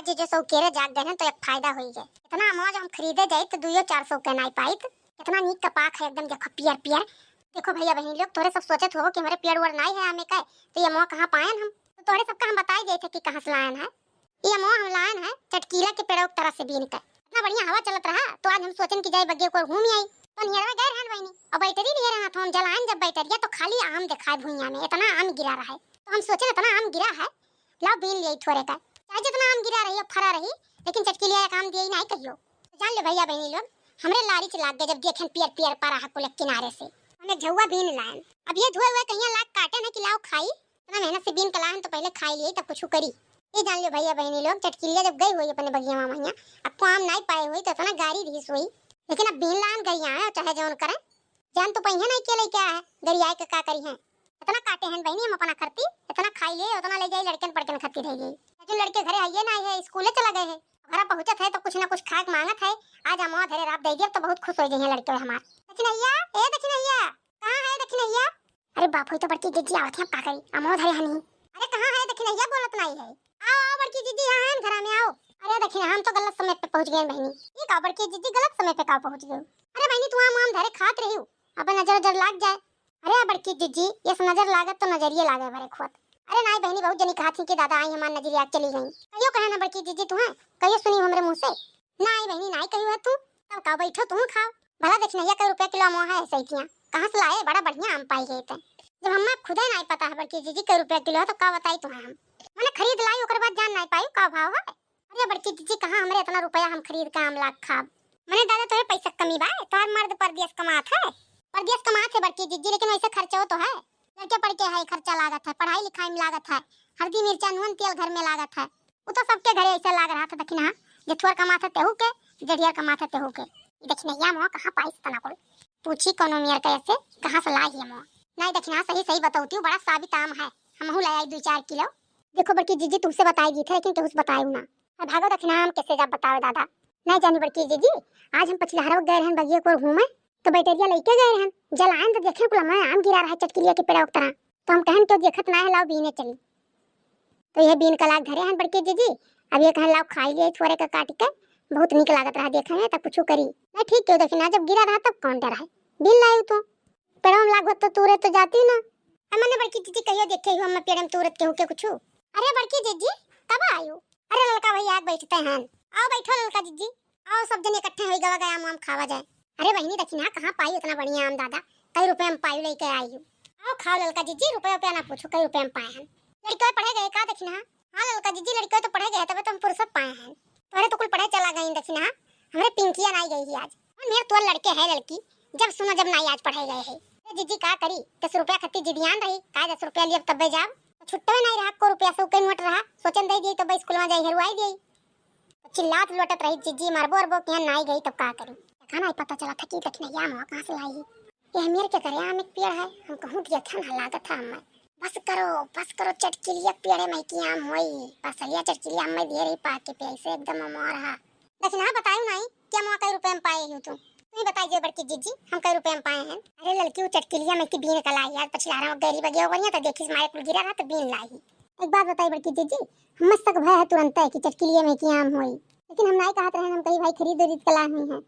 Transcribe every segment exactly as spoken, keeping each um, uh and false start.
जे, जे सौ केरे जाग गए हैं तो एक फायदा होई गए। इतना अमवा हम खरीदे जाइत तो दुइयो चार सौ के नाई पाइत। कितना नीक का पाक है एकदम, देखो पियर पियर। देखो भइया बहिनी लोग, तोहरे सब सोचत होबो कि हमरे पेड़ वेड़ नाई है आमे का, तो ये अमवा कहाँ पायन हम? तो तोहरे सबका हम बताई देइत है कि कहाँ से लायन है। ये अमवा हम लायन है चटकीला के पेड़वा के तरह से बीन के। इतना बढ़िया हवा चलत रहा, तो आज हम सोचन कि जाई बगिया को घूम आई। तो नियरवा गए रहन बहिनी, और बैटरी लिए रहन, तो हम जलायन जब बैटरिया तो खाली आम देखाए भुइया में, इतना आम गिरा रहा है। तो हम सोचन इतना आम गिरा है, लाओ बीन लिए थोड़े का। चाहे जितना आम गिरा रही, फरा रही, लेकिन चटकीलिया एक आम दिए ही नाई कहियो। जान ले भइया बहिनी लोग, हमरे लारिच लाग गए जब देखेन पियर पियर परा है कुल किनारे से। हम एक झउआ बीन लायन। अब ये धुए हुए कहिया लाग काटे ना कि लाओ खाई। इतना मेहनत से बीन के लायन तो पहले खाई लिए तब कुछ करी। ये जान लियो भइया बहिनी लोग, चटकिलिया जब गई हुई अपने बगिया में महिया, अब को आम नाई पाए हुई तो इतना गारी दिस हुई। लेकिन अब बीन लायन गई आए, चाहे जौन करें, जान तो पहिया नाई के लेके आए, गरियाए के का करी हैं। इतना काटे हैं बहिनी हम अपना खरती, इतना खाई लिए, उतना ले जाई लड़कन पड़कन खरती रह गई। लेकिन लड़के घरे आइए ना है, स्कूले चला गए हैं। घर पहुँचत है तो कुछ ना कुछ खाए के मांगत है। आज अमवा धरे रात दे दिया तो बहुत खुश हो गई हैं लड़के हमार। दखिनैया, ए दखिनैया, कहाँ है दखिनैया? अरे बाप, होई तो बड़की जिज्जी आवत है, अब का करी, अमवा धरे हनी। अरे कहाँ है दखिनैया, बोलत नाई है। आओ, आओ बड़की जिज्जी, यहाँ है घर में, आओ। अरे दखिना, हम तो गलत समय पे पहुँच गए बहिनी। ये का बड़की जिज्जी, गलत समय पे का पहुँच गए? अरे बहिनी, तू आम आम धरे खात रही हो, अब नजर नजर लाग जाए। अरे बड़की जिज्जी, ये से नजर लागत तो नजरिए लागे भरे खोत। अरे नाई बहिनी, बहुत जनी कहा थी कि दादा आई हमार नजरिया चली गई। कहियो कहे ना बड़की जिज्जी तुम्हें, कहियो सुनी हमरे मुँह से। नाई बहिनी, नाई कहियो है तू, तब का बैठो तू खाओ। भला दखिनैया कै रुपया किलो अमवा है ऐसे ही थिया, कहाँ से लाए? बड़ा बढ़िया आम पाई गए थे। जब हमें खुदे नाई पता है बड़की जिज्जी कै रुपया किलो है, तो का बताई तुम्हें हम। मने खरीद लाई, ओकर बाद जान नाई पाई का भाव है। अरे बड़की जिज्जी, कहाँ हमरे इतना रुपया हम खरीद के आम लाग खाब? मने दादा तोहे पैसा कमी बा, तोहर मर्द परदेस कमात है। परदेस कमात है बड़की जिज्जी, लेकिन वैसे खर्चो तो है। लड़के पढ़ के है, खर्चा लागत है, पढ़ाई लिखाई में लागत है, हल्दी मिर्चा नून तेल घर में लागत है। वो तो सबके घरे ऐसे लाग रहा था दखिना, जे थोर कमात है तेहू के, जे ढेर कमात है तेहू के। ई दखिनैया अमवा कहाँ पाइस तना कुल? पूछी कौनो मेर कैसे, कहाँ से लाई है अमवा? नाई दखिना, सही सही बतौती हूँ, बड़ा साबित आम है, हमहू ले आई दुई चार किलो। देखो बड़की जिज्जी, तुमसे बताई गई था, लेकिन केहू से बतायू ना। अब भागो दखिना, हम कैसे जा बतावे दादा। नाई जानी बड़की जिज्जी, आज हम पछिलहरवा गए रहन बगिया को घूमे, तो बैटरिया लेके गए रहन, जलायन तो देखे कुल अमवा आम गिरा रहा है चटकिलिया के पेड़वा के तरह। तो हम कहन, "क्यों देखत ना है, लाओ बीने चली।" तो यह बीन के लाग धरे हन बड़की जिज्जी। अब ये कहन, "लाओ खाई लिए थोड़े का काट के, बहुत नीक लागत रहा देखे में, तब कुछ करी।" नहीं ठीक, क्यों दखिना, जब गिरा रहा तब कौन डर है, बीन लायू तो। पेड़वा में लाग होत तो तूरे तो जाती ना। अब मने बड़की जिज्जी कहियो देखे हो हम पेड़ में तूरत केहू के कुछ? अरे बड़की जिज्जी, कब आयू? अरे ललका भैया आके बैठते हैं। आओ बैठो ललका जिज्जी, आओ सब जने इकट्ठे होई गवा गया आम खावा जाए। अरे बहिनी दखिना, कहाँ पाई इतना बढ़िया आम दादा, कै रुपया में पाई लेके आई हूँ। आओ खाओ ललका जिज्जी, रुपया रुपया ना पूछो, कै रुपया में पाए हैं। लड़के पढ़े गए का दखिना? हाँ ललका जिज्जी, लड़के तो पढ़े गए, तबे तो हम फुर्सत पाए हैं। तोहरे तो कुल पढ़े चला गई दखिना, हमरे पिंकिया नाई गई ही आज। और मेरे तोर लड़के है लड़की, जब सुनो जब नाई आज पढ़े गए है। ए जिज्जी का करी, दस रुपया खत्ती जिदियान रही, का दस रुपया लियब तब्बे जाब। छुट्टे नाई रहा, को रुपया से उके नोट रहा, सोचन दे दिए तब्बे स्कूल में जाई हेरुआई दिए। चिल्लात लोटत रही जिज्जी, मरबो अरबो किया नाई गई तब का करी। खाना ही पता चला था कि दखिनैया अमवा कहाँ से लाई। ये हमेर के घरे आम एक पेड़ है, हम कहूँ दिया था ना लागत है हमें। बस करो, बस करो, चटकिलिया पेड़े में की आम होई। बसलिया चटकिलिया आम में दिए रही पाके पे ऐसे एकदम अमवा रहा। दखिना बतायू नाई, क्या अमवा कै रुपया में पाए हो तू? तू ही बताई जो बड़की जिज्जी, हम कै रुपया में पाए हैं। अरे ललकी, वो चटकिलिया में की बीन कलाई यार, पछिला रहा हूँ गरीब गया बढ़िया तो देखी मारे कुल गिरा रहा तो बीन लाई। एक बात बताई बड़की जिज्जी, हम सक भय है तुरंत है कि चटकिलिया में की आम होई, लेकिन हम नाई कहत रहे, हम कही भाई खरीद उरीद कला हुई है।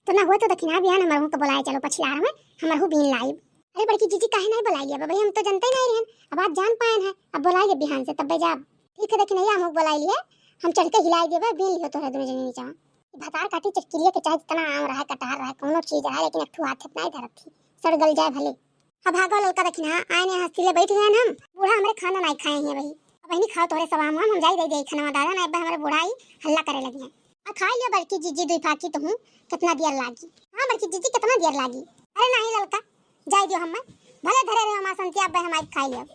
तो ना हो तो दखिना बिहान हमरहू के बोलाए चलो पछिलार में, हमरहू बीन लाइब। अरे बड़की जिज्जी काहे नहीं बोलाई लिया भाई, हम तो जनते नहीं रहन, अब आज जान पाएन है, अब बोलाई ले बिहान से तब्बे जाब। ठीक है दखिनैया, हम बोलाई लिए, हम चढ़ के हिलाई देबे, बीन लियो तोहरा दोनों जने नीचा। भतार काटी चटकिलिया के चाहे जितना आम रहा, कटहर रहा, कोनो चीज रहा, लेकिन एक ठो हाथ नहीं धरत थी, सड़ गल जाए भले। अब भागो ललका दखिना, आए ने हंसी ले बैठ गए हम, बूढ़ा हमरे खाना नहीं खाए हैं भाई। अब बहिनी खाओ तोहरे सब आम, हम जाई दे दे खाना दादा ना, अब हमरे बूढ़ा ही हल्ला करे लगी हैं। आ खाई लियो बड़की जिज्जी दुई फाकी तो हूँ, कितना देर लागी? हाँ बड़की जिज्जी कितना देर लागी? अरे नहीं ललका, जाई दियो हमें, भले धरे रहे हमार संतिया, अब हम आई खाई लियो।